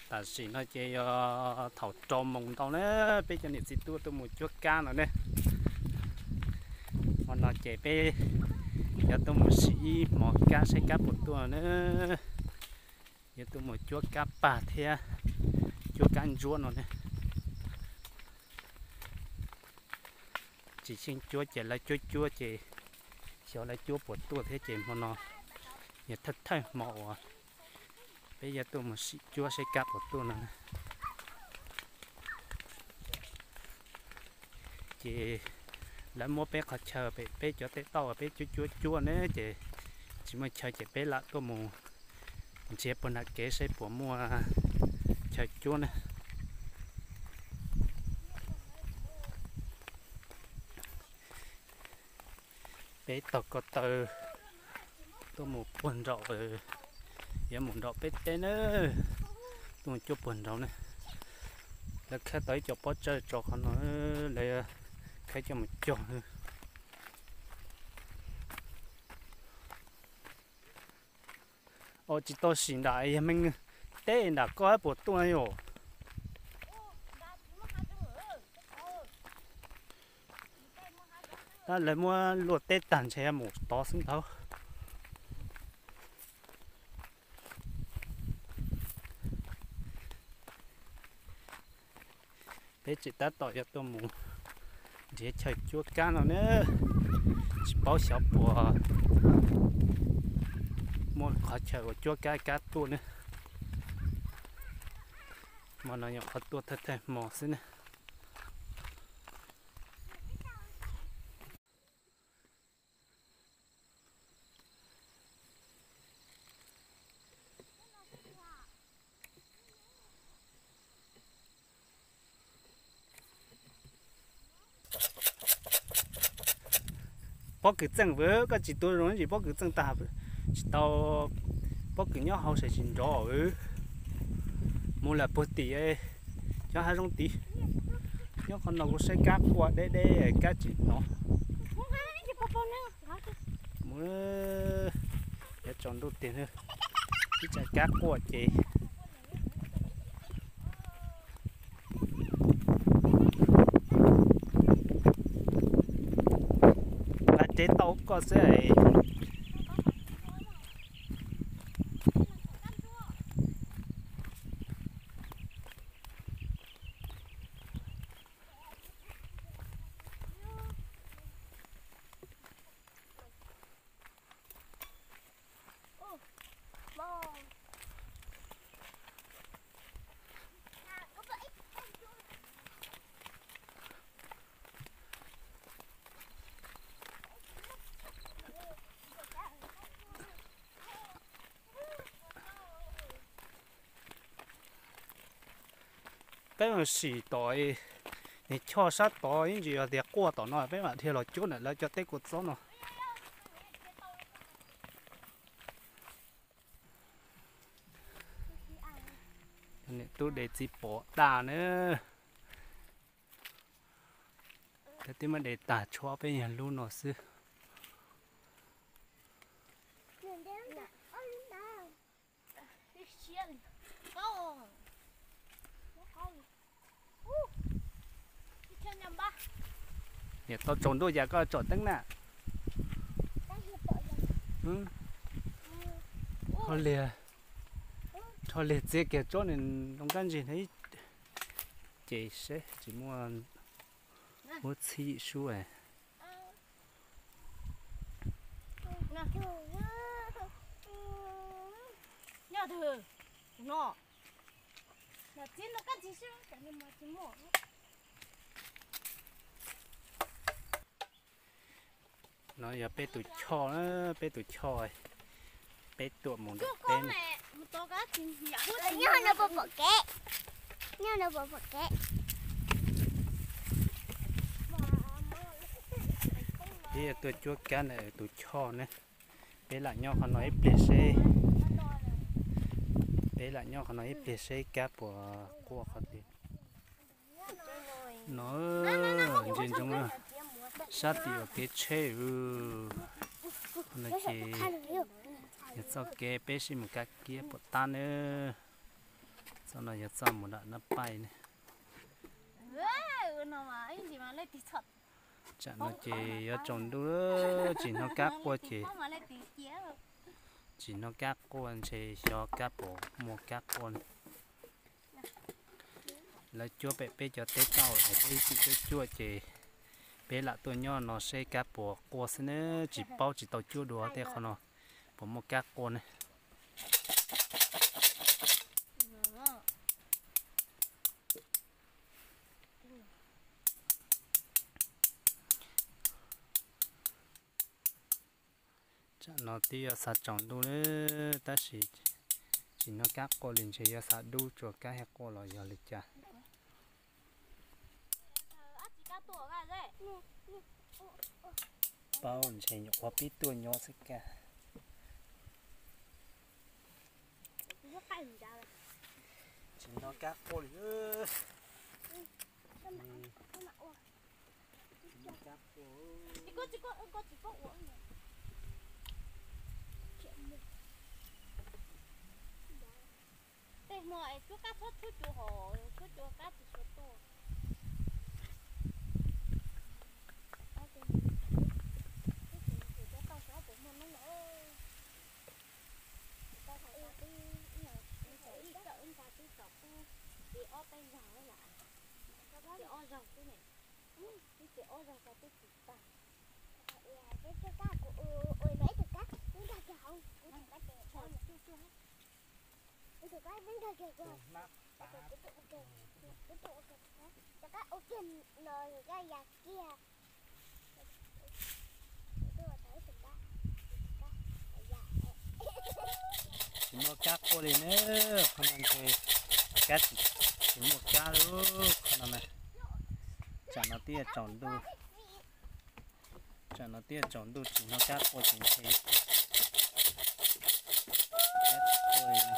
Tam sim no ces yog thaum rau moos ntau na, peb cov niam txiv tub tuaj mus cuab kab no ne. Hmo no ces peb yuav tuaj mus sim ib hmos kab saib kab puas tuaj na. Yuav tuaj mus cuab kab pag thiab cuab kab ntsuab no ne. Tsis xyeej cuab ces lawv cuab cuab ces xyov lawv cuab puas tuaj thiab ces hmo no yog thawj thawj hmo uas peb yuav tuaj mus sim cuab saib kab puas tuaj no. Ces lawv muab peb qhov chaw pem peb cov tej tauj uas peb cuab cuab cuab ne ces tsis muaj chaw ces peb lam tuaj mus nrhiav puag nram kev saib puas muaj chaw cuab ne. Peb taug ko taw tuaj mus puag nraum, yuav mus nraum peb teb na, tuaj mus cuab puag nraud ne. Lawv khawb tau ib co pob tsawb tso qhov no, lawv khawb coj mus cog. Os, tsis tau sim nram yog me teb nram koj puas tuaj yom? Tab lawv muab luaj teb tag ntshe mus tod xwb ntag. Peb tseem tab tom yuav tuaj mus nrhiav chaw cuab kab no na, tsis paub xyov puas muaj qhov chaw uas cuab kab kab tuaj ne. Hmo no nyuam qhuav tuaj thawj thawj hmo xwb ne. Pob kws txeej vwm, koj tsis tuav zoo ntsis pob kws txeej tag, tsis tau, pob kws nyob hauv saib tsis nrov. Mus lawm puag tim cov hav zoov tid. Nyob qhov no kuv saib kab quaj deb deb kab tsis hnov. Mus, yuav tsaus ntuj tiag, ib tsam kab quaj ces nqa tsev tau koj xwb. Peb mus sim tom niag choj sab tod, ib ntsis yog tias quaj tom no peb mam dhia los cuab ntawm lawv cov teb kua txob no. Niam tub de txiv pom daj na. Cov tib muab de tag tshuav peb nyuag lub no xwb. Niam tau tsaus ntuj cas koj tsom teeb na. Rho liag, rho liag txiav kiag tsob nws zoo kab ntsig na. Ces seb tsis muaj, muab txhib yim sub. No yog peb tus choj, peb tus choj, peb tuaj mus nram teb. Nyob no puas pom kev? Nyob no puas pom kev? Peb yuav tuaj cuab kab ntawm tus choj ne. Peb lam nyob qhov no ib pliag seb, peb lam nyob qhov no ib pliag seb kab puas quaj qhov twg. No, ntsia ntsoov sab tim uas kev tsheb no ces yog txoj kev peb sib mus kab kiab puas tab nawb. Txoj no yog txoj mus nram Nab Paij ne. Tsam no ces yuav tsaus ntuj, tsis hnov kab quaj ces, tsis hnov kab quaj ntshe xyov kab puas muaj kab quaj. Lawv cuab pem peb cov teb tauj es peb ib txwm cuab cuab ces peb lam tuaj nyob no seb kab puas quaj xwb ne, tsis paub tsis tau cuab dua tej qhov no puas muaj kab quaj ne. Tsam no twb yuav xav tsaus ntuj na, tab sis tsis hnov kab quaj li, ntshe yuav xav dub tsuas kab thiaj quaj los yog li cas. Paub ntshe nyuam qhuav pib tuaj nyob xwb kag. Tsis hnov kab quaj li. Tej hmo es tshuab kab txhob tshuab cua hos, tshuab cua kab tsis tshua tuaj. Ib kawm ib nta twb tau qub, ces ob peb zaug lawm, ces ob zaug xwb ne, ces ob zaug tau twb tsis tag. Tsis muaj kab quaj li na, qhov no ntshe kab tsis, tsis muaj kab li qhov no na. Tsam no twb tsaus ntuj, tsam no twb tsaus ntuj tsis hnov kab quaj ces ntshe kab tsis quaj li na.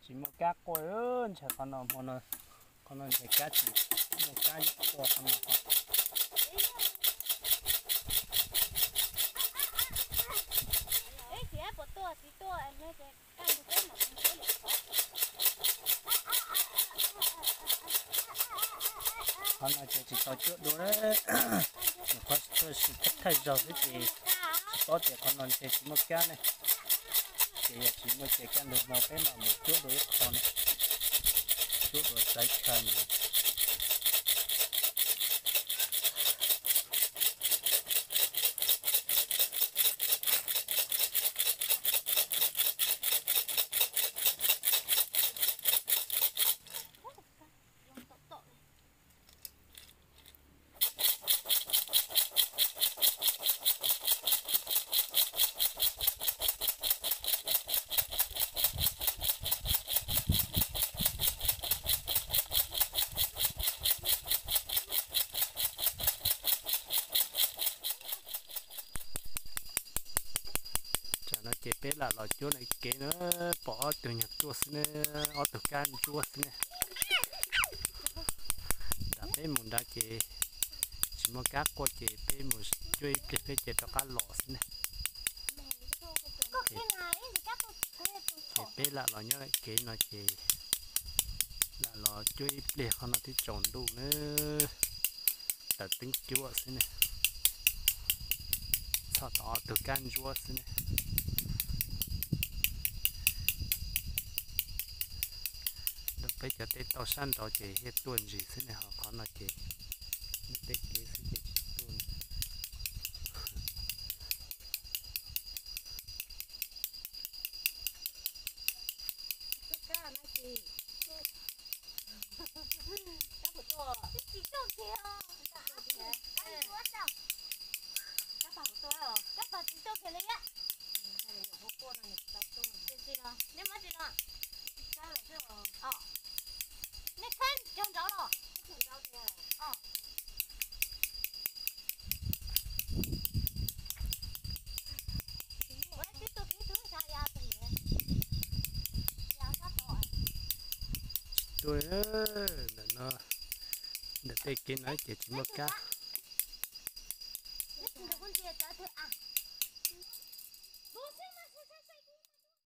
Tsis muaj kab quaj, ntshai qhov no hmo no, qhov no ntshai kab tsis muaj kab quaj qhov no. Qhov no ces tsis tau cuab dua, nyuam qhuav tuaj sim thawj zaug xwb ces tsis paub tias qhov no ntshe tsis muaj kab ne. Ces yog tsis muaj ces kaj ntug hmo peb mam mus cuab dua ib qho ne, cuab dua txawv chaw mus. Tsam no ces peb lam los cuab lawm kev na, pom ob tug nyuag tuaj xwb ne, ob tug kab ntsuab xwb ne. Nram peb mus nrad ces tsis muaj kab quaj ces peb mus cuab ib pliag peb ces rov qab los xwb ne. Ces peb lam los nyob lawm kev no ces lam los cuab ib pliag qhov no twb tsaus ntuj na, taws teeb cuab xwb ne. Txog tau ob tug kab ntsuab xwb ne. Rau peb cov teb tauj sab nraud ces thiaj tuaj ntsis xwb ne, ho qhov no ces tej kev xwb ces tsis tuaj. Nej muab tsis los? Nej khawb cog nrov los? Ua tib tug kev tub xav ya pem, ya sab tod. Tuaj, ntawm no, ntawm tej kev no ces tsis muaj kab.